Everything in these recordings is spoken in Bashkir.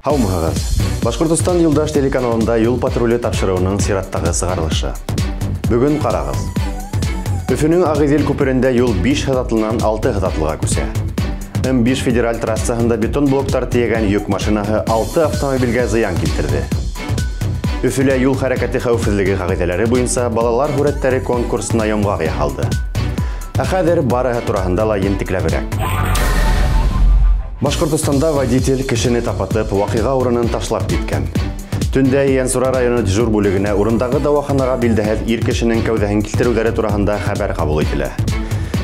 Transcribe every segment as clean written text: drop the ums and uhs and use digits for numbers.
Һаумыһығыҙ! Башҡортостан Юлдаш телеканалында «Юл патруле» тапшырыуының сираттағы сығарылышы. Бөгөн ҡарағыҙ. Өфөнөң Ағиҙел күперендә юл 5 һыҙатлынан 6 һыҙатлыға күсә. М5 федераль трассаһында бетон блоктар тейәгән йөк машинаһы 6 автомобилгә зыян килтерҙе. Өфөлә юл хәрәкәте хәүефһеҙлеге ҡағиҙәләре буйынса балалар һүрәттәре конкурсына йомғаҡ яһалды. Ә хәҙер барыһы тураһында ла ентекләберәк. Башҡортостанда водитель кешене тапатып, ваҡиға урынын ташлап киткән. Төндә Ейәнсура районы дежур бүлегенә урындағы дауаханаға билдәһеҙ ир кешенең кәүҙәһен килтереүҙәре тураһында хәбәр ҡабул ителә.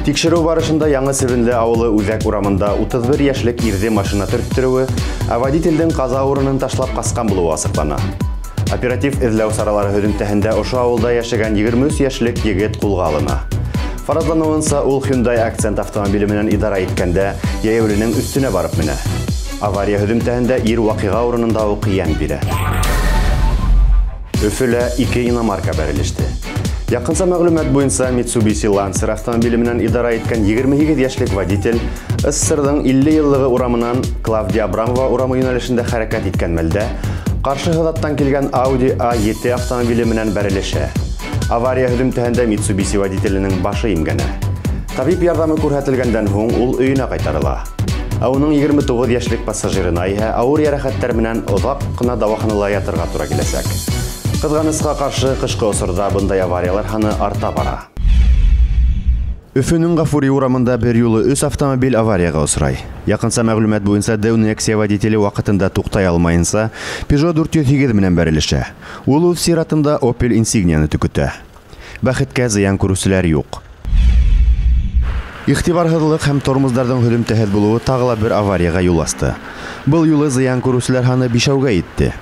Тикшереү барышында Яңы Себенле ауылы үҙәк урамында 31 йәшлек ирҙе машина төрттөрөүе, ә водителдең ҡаза урынын ташлап ҡасҡан булыуы асыҡлана. Оператив эҙләү саралары һөҙөмтәһендә ошо ауылда йәшәгән 23 йәшлек егет ҡулға алына. Фаразланыуынса, ул Hyundai Accent автомобиле менән идара иткәндә йәйәүленең өҫтөнә барып менә. Авария һөҙөмтәһендә ир ваҡиға урынында уҡ йән бирә. Өфөлә 2 иномарка бәрелеште. Яҡынса мәғлүмәт буйынса, Mitsubishi Lancer автомобиле менән идара иткән 28 йәшлек водитель СССРҙың 50 йыллығы урамынан Клавдия Абрамова урамы йүнәлешендә хәрәкәт иткән мәлдә ҡаршы һыҙаттан килгән Audi A7 автомобиле менән бәрелешә. Авария һөҙөмтәһендә Mitsubishi водителенең башы имгәнә. Табип ярҙамы күрһәтелгәндән һуң ул өйөнә ҡайтарыла. Ә уның 29 йәшлек пассажирына иһә ауыр йәрәхәттәр менән оҙаҡ ҡына дауаханала ятырға тура киләсәк. Ҡыҙғанысҡа ҡаршы, ҡышҡы осорҙа бындай авариялар һаны арта бара. Өфөнөң Ғафури урамында бер юлы 3 автомобиль аварияға осрай. Яҡынса мәғлүмәт буйынса, Дэу Nexia водителе ваҡытында туҡтай алмайынса, Peugeot 408 менән бәрелешә. Ул үҙ сиратында Opel Insignia-ны төкөтә. Бәхеткә, зыян күреүселәр юҡ. Иғтибарһыҙлыҡ һәм тормоздарҙың һөҙөмтәһеҙ булыуы тағы ла бер аварияға юл асты. Был юлы зыян күреүселәр һаны 5-әүгә етте.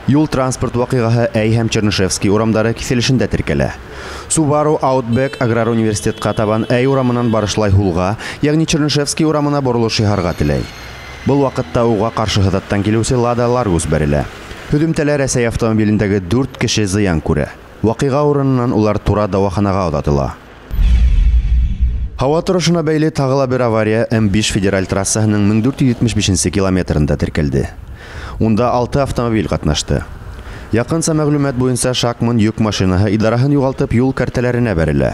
Юл транспорт ваҡиғаһы Әй һәм Чернышевский урамдары киҫелешендә теркәлә. Subaru Outback аграр университетҡа табан Әй урамынан барышлай һулға, йәғни Чернышевский урамына боролош яһарға теләй. Был ваҡытта уға ҡаршы һыҙаттан килеүсе Lada Largus бәрелә. Һөҙөмтәлә Рәсәй автомобилендәге 4 кеше зыян күрә. Ваҡиға урынынан улар тура дауаханаға оҙатыла. Һауа торошона бәйле тағы ла бер авария М5 федераль трассаһының 1475 километрында теркәлде. Унда 6 автомобиль ҡатнашты. Яҡынса мәғлүмәт буйынса, Шакман йөк машинаһы идараһын юғалтып юл кәртәләренә бәрелә.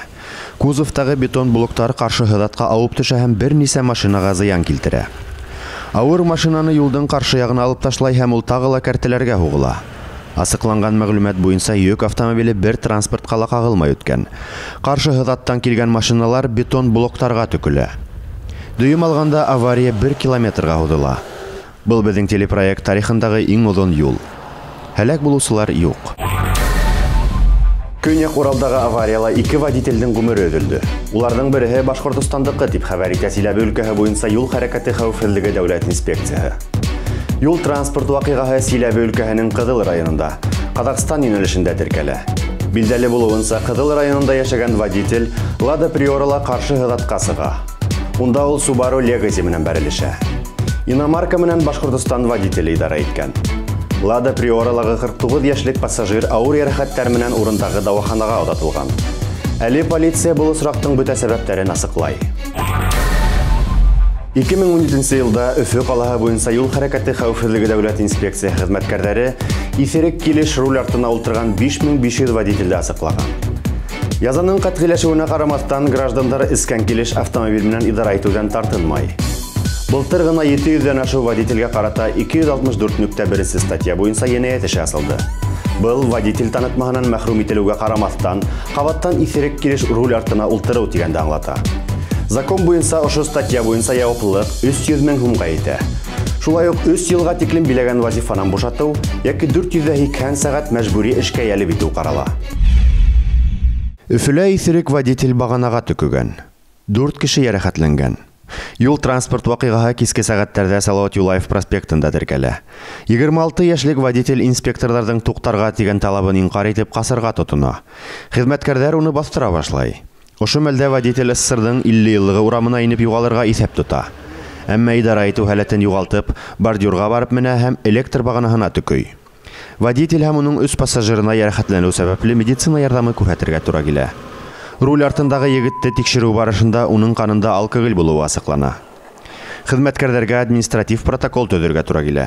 Кузовтағы бетон блоктар ҡаршы һыҙатҡа ауып төшә һәм бер нисә машинаға зыян килтерә. Ауыр машинаны юлдың ҡаршы яғына алып ташлай һәм ул тағы ла кәртәләргә һуғыла. Асыҡланған мәғлүмәт буйынса, йөк автомобиле бер транспортҡа ла ҡағылмай үткән. Ҡаршы һыҙаттан килгән машиналар бетон блоктарға төкөлә. Дөйөм алғанда авария 1 километрға һуҙыла. Был беҙҙең телепроект тарихындағы иң оҙон юл. Һәләк булыусылар юҡ. Көньяҡ Уралдағы аварияла 2 водителдең ғүмере өҙөлдө. Уларҙың береһе Башҡортостандыҡы, тип хәбәр итә Силәбе өлкәһе буйынса юл хәрәкәте хәүефһеҙлеге дәүләт инспекцияһы. Юл транспорт ваҡиғаһы Силәбе өлкәһенең Ҡыҙыл районында, Ҡаҙағстан йүнәлешендә теркәлә. Билдәле булыуынса, Ҡыҙыл районында йәшәгән водитель Lada Priora-ла ҡаршы һыҙатҡа сыға. Унда ул Subaru Legacy менән бәрелешә. Иномарка менән Башҡортостан водителе идара иткән. Lada Priora-лағы 49 йәшлек пассажир ауыр йәрәхәттәр менән урындағы дауаханаға оҙатылған. Әле полиция был осраҡтың бөтә сәбәптәрен асыҡлай. 2017 йылда Өфө ҡалаһы буйынса юл хәрәкәте хәүефһеҙлеге дәүләт инспекцияһы хеҙмәткәрҙәре иҫерек килеш руль артына ултырған 5500 водителде асыҡлаған. Язаның ҡәтғиләшеүенә ҡарамаҫтан, граждандар эскән килеш автомобиль менән идара итеүҙән тартынмай. Былтыр ғына 700-дән ашыу водителгә ҡарата 264.1 статья буйынса енәйәт эше асылды. Был водитель танытмаһынан мәхрүм ителеүгә ҡарамаҫтан, ҡабаттан иҫерек килеш руль артына ултырыу тигәнде аңлата. Закон буйынса ошо статья буйынса яуаплылыҡ 300 мең һумға етә. Шулай уҡ 3 йылға тиклем биләгән вазифанан бушатыу йәки 480 сәғәт мәжбүри эшкә йәлеп итеү ҡарала. Өфөлә иҫерек водитель бағанаға төкөгән. 4 кеше йәрәхәтләнгән. Юл транспорт ваҡиғаһы киске сәғәттәрҙә Салауат Юлаев проспектында теркәлә. 26 йәшлек водитель инспекторҙарҙың туҡтарға тигән талабын инҡар итеп ҡасырға тотона. Хеҙмәткәрҙәр уны баҫтыра башлай. Ошо мәлдә водитель СССРҙың 50 йыллығы урамына инеп юғалырға иҫәп тота. Әммә идара итеү һәләтен юғалтып, бордюрға барып менә һәм электр бағанаһына төкөй. Водитель һәм уның 3 пассажирына йәрәхәтләнеү сәбәпле медицина ярҙамы күрһәтергә тура килә. Руль артындағы егетте тикшереү барышында уның ҡанында алкоголь булыуы асыҡлана. Хеҙмәткәрҙәргә административ протокол төҙөргә тура килә.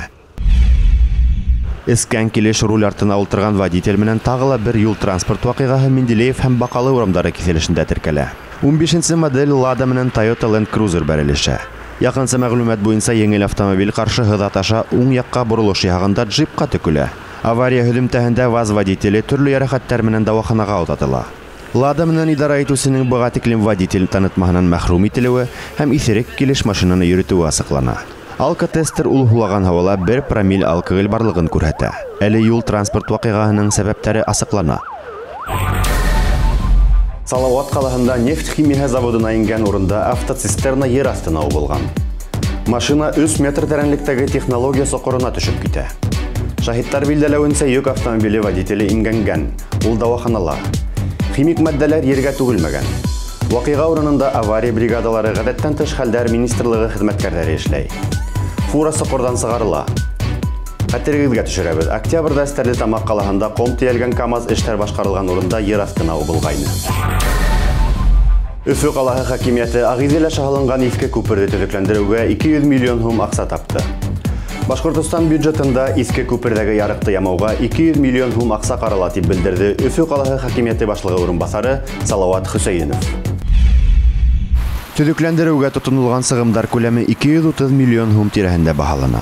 Эскән килеш руль артына ултырған водитель менән тағы ла бер юл транспорт ваҡиғаһы Менделеев һәм Баҡалы урамдары киҫелешендә теркәлә. 15-нсе модель Лада менән Toyota Land Cruiser бәрелешә. Яҡынса мәғлүмәт буйынса еңел автомобиль ҡаршы һыҙат аша уң яҡҡа боролош яһағанда джипҡа төкөлә. Авария һөҙөмтәһендә ВАЗ водителе төрлө йәрәхәттәр менән дауаханаға оҙатыла. Лада менән идара итеүсенең быға тиклем водитель танытмаһынан мәхрүм ителеүе һәм иҫерек килеш машинаны йөрөтөүе асыҡлана. Алкотестер ул һулаған һауала 1 промил алкоголь барлығын күрһәтә. Әле юл транспорт ваҡиғаһының сәбәптәре асыҡлана. Салауат ҡалаһында нефть химияһы заводына ингән урында автоцистерна ер аҫтына убылған. Машина 3 метр тәрәнлектәге технология соҡорона төшөп китә. Шаһиттар билдәләүенсә, йөк автомобиле водителе имгәнгән, ул дауаханала. Химик матдәләр ергә түгелмәгән. Ваҡиға урынында авария бригадалары, ғәҙәттән тыш хәлдәр министрлығы хеҙмәткәрҙәре эшләй. Фура соҡорҙан сығарыла. Хәтерегеҙгә төшөрәбеҙ, октябрҙә Стәрлетамаҡ ҡалаһында ҡом тейәлгән КАМАЗ эштәр башҡарылған урында ер аҫтына убылғайны. Өфө ҡалаһы хакимиәте Ағиҙел аша һалынған иҫке күперҙе төҙөкләндереүгә 200 миллион һум аҡса тапты. Башҡортостан бюджетында иҫке күперҙәге ярыҡты ямауға 200 миллион һум аҡса ҡарала, тип белдерҙе Өфө ҡалаһы хакимиәте башлығы урынбаҫары Салауат Хөсәйенов. Төҙөкләндереүгә тотонолған сығымдар күләме 230 миллион һум тирәһендә баһалана.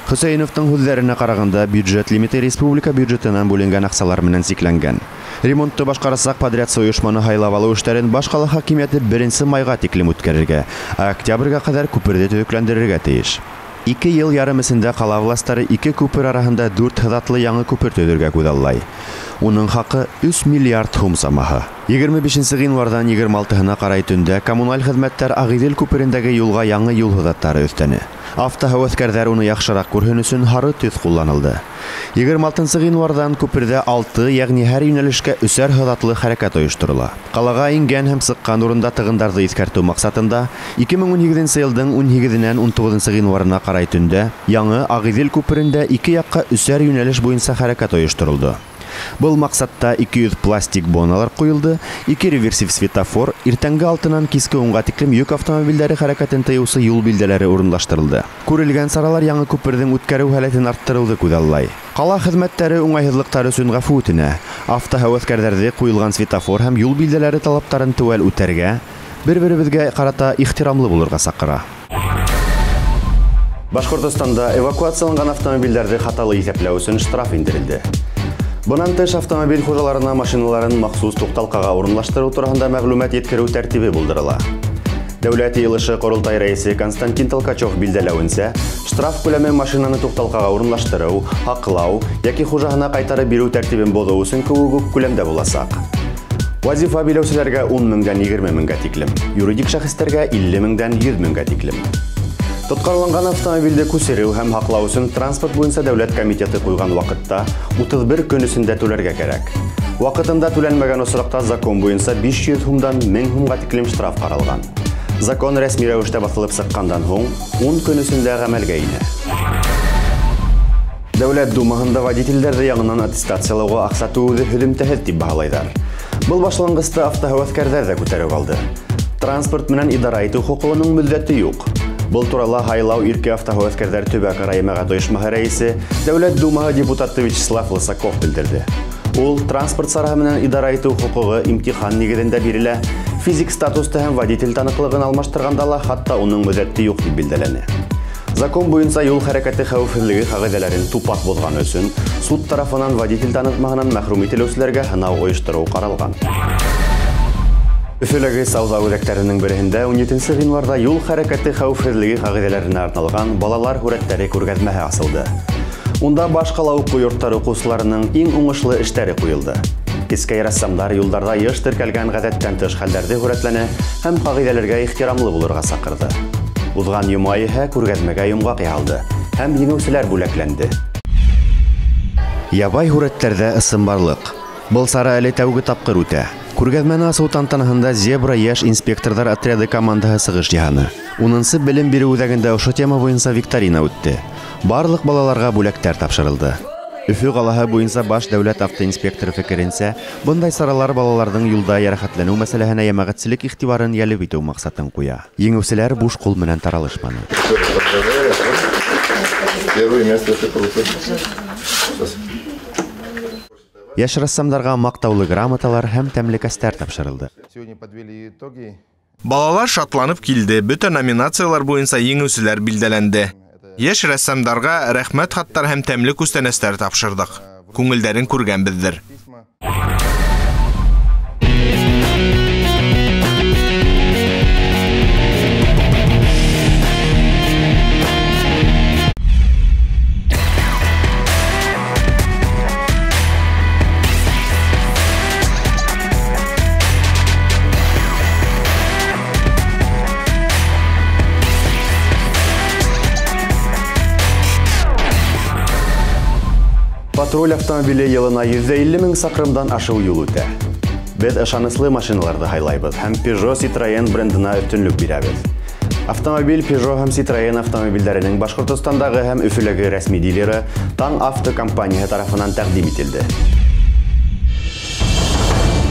Хөсәйеновтың һүҙҙәренә ҡарағанда, бюджет лимиты республика бюджетынан бүленгән аҡсалар менән сикләнгән. Ремонтты башҡарасаҡ подрядсы ойошманы һайлап алыу эштәрен баш ҡала хакимиәте 1 майға тиклем үткәрергә, ә октябргә ҡәҙәр күперҙе төҙөкләндерергә тейеш. 2 йыл ярым эсендә ҡала властары 2 күпер араһында 4 һыҙатлы яңы күпер төҙөргә күҙаллай. Уның хаҡы 3 миллиард һум самаһы. 25 ғинварҙан 26-һына ҡарай төндә коммуналь хеҙмәттәр Ағиҙел күперендәге юлға яңы юл һыҙаттары өҫтәне. Автоһәүәҫкәрҙәр уны яҡшыраҡ күрһен өсөн һары төҫ ҡулланылды. 26 ғинварҙан күперҙә 6, йәғни һәр йүнәлешкә 3 һыҙатлы хәрәкәт ойошторола. Ҡалаға ингән һәм сыҡҡан урында тығындарҙы иҫкәртеү маҡсатында 2018 йылдың 18-нән 19 ғинварына ҡарай төндә яңы Ағиҙел күперендә 2 яҡҡа 3 йүнәлеш буйынса хәрәкәт ойошторолдо. Был маҡсатта 200 пластик боналар ҡуйылды, 2 реверсив светофор, иртәнге 6-нан киске 10-ға тиклем йөк автомобилдәре хәрәкәтен тыйыусы юл билдәләре урынлаштырылды. Күрелгән саралар яңы күперҙең үткәреү һәләтен арттырыуҙы күҙаллай. Ҡала хеҙмәттәре уңайһыҙлыҡтар өсөн ғәфү үтенә. Автоһәүәҫкәрҙәрҙе ҡуйылған светофор һәм юл билдәләре талаптарын теүәл үтәргә, бер-беребеҙгә ҡарата ихтирамлы булырға саҡыра. Башҡортостанда эвакуацияланған автомобилдәрҙе хаталы иҫәпләү өсөн штраф индерелде. Бынан тыш автомобиль хужаларына машиналарын махсус туҡталҡаға урынлаштырыу тураһында мәғлүмәт еткереү тәртибе булдырыла. Дәүләт йыйылышы ҡоролтай рәйесе Константин Толкачев билдәләүенсә, штраф күләме машинаны туҡталҡаға урынлаштырыу, һаҡлау йәки хужаһына ҡайтарып биреү тәртибен боҙоу өсөн кеүек үк күләмдә буласаҡ. Вазифа биләүселәргә 10 меңдән 20 меңгә тиклем, юридик шәхестәргә 50 меңдән 100 меңгә тиклем. Тотҡарланған автомобилде күсереү һәм һаҡлау өсөн транспорт буйынса дәүләт комитеты ҡуйған ваҡытта 31 көн эсендә түләргә кәрәк. Ваҡытында түләнмәгән осраҡта закон буйынса 500 һумдан 1000 һумға тиклем штраф ҡаралған. Закон рәсми рәүештә баҫылып сыҡҡандан һуң 10 көн эсендә ғәмәлгә инә. Дәүләт Думаһында водителдәрҙе яңынан аттестациялауға аҡса түгеүҙе һөҙөмтәһеҙ тип баһалайҙар. Был башланғысты автоһәүәҫкәрҙәр дә күтәреп алды. Транспорт менән идара итеү хоҡуғының мөҙҙәте юҡ. Был турала һайлау ирке автоһәүәҫкәрҙәр төбәк-ара йәмәғәт ойошмаһы рәйесе, Дәүләт Думаһы депутаты Вячеслав Лысаков белдерҙе. Ул транспорт сараһы менән идара итеү хоҡуғы имтихан нигеҙендә бирелә, физик статусты һәм водитель таныҡлығын алмаштырғанда ла хатта уның мөҙҙәте юҡ тип билдәләне. Закон буйынса юл хәрәкәте хәүефһеҙлеге ҡағиҙәләрен тупаҫ боҙған өсөн суд тарафынан водитель танытмаһынан мәхрүм ителеүселәргә һынау ойоштороу ҡаралған. Өфөләге сауҙа үҙәктәренең береһендә 17 ғинварҙа юл хәрәкәте хәүефһеҙлеге ҡағиҙәләренә арналған балалар һүрәттәре күргәҙмәһе асылды. Унда баш ҡала уҡыу йорттары уҡыусыларының иң уңышлы эштәре ҡуйылды. Кескәй рәссамдар юлдарҙа йыш теркәлгән ғәҙәттән тыш хәлдәрҙе һүрәтләне һәм ҡағиҙәләргә ихтирамлы булырға саҡырҙы. Уҙған йома иһә күргәҙмәгә йомғаҡ яһалды һәм еңеүселәр бүләкләнде. Ябай һүрәттәрҙә ысынбарлыҡ. Был сара әле тәүге тапҡыр үтә. Күргәҙмәне асыу тантанаһында «Зебра» йәш инспекторҙар отряды командаһы сығыш яһаны. 10-нсы белем биреү үҙәгендә ошо тема буйынса викторина үтте. Барлыҡ балаларға бүләктәр тапшырылды. Өфө ҡалаһы буйынса баш дәүләт автоинспекторы фекеренсә, бындай саралар балаларҙың юлда йәрәхәтләнеү мәсьәләһенә йәмәғәтселек иғтибарын йәлеп итеү маҡсатын ҡуя. Еңеүселәр буш ҡул менән таралышманы. Первое место это круто. Йәш рәссамдарға маҡтаулы грамоталар һәм тәмлекәстәр тапшырылды. Балалар шатланып килде, бөтә номинациялар буйынса еңеүселәр билдәләнде. Йәш рәссамдарға рәхмәт хаттар һәм тәмле күстәнәстәр тапшырҙыҡ. Күңелдәрен күргәнбеҙҙер. Патруль автомобиле йылына 150 мең саҡрымдан ашыу юл үтә. Беҙ ышаныслы машиналарҙы һайлайбыҙ һәм Peugeot Citroën брендына өҫтөнлөк бирәбеҙ. Автомобиль Peugeot һәм Citroën автомобилдәренең Башҡортостандағы һәм Өфөләге рәсми дилеры Таң Авто компанияһы тарафынан тәҡдим ителде.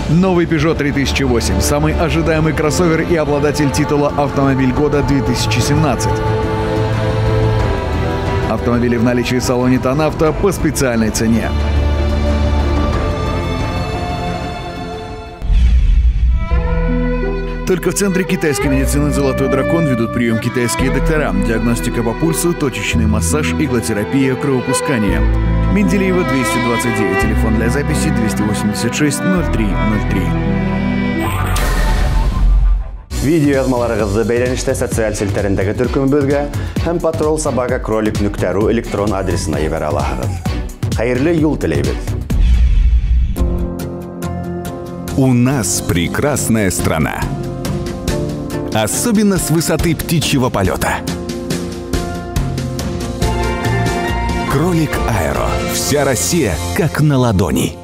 Новый Peugeot 3008 – самый ожидаемый кроссовер и обладатель титула «Автомобиль года 2017». Автомобили в наличии в салоне «Танавто» по специальной цене. Только в Центре китайской медицины «Золотой дракон» ведут прием китайские доктора. Диагностика по пульсу, точечный массаж, иглотерапия, кровопускание. Менделеева, 229. Телефон для записи 286 03 03. Видео яҙмаларығыҙҙы бәйләнештә социаль селтәрендәге төркөмөбөҙгә һәм patrol@krolik.ru электрон адресына ебәрә алаһығыҙ. Хәйерле юл теләйбеҙ. У нас прекрасная страна. Особенно с высоты птичьего полета. Кролик Аэро. Вся Россия как на ладони.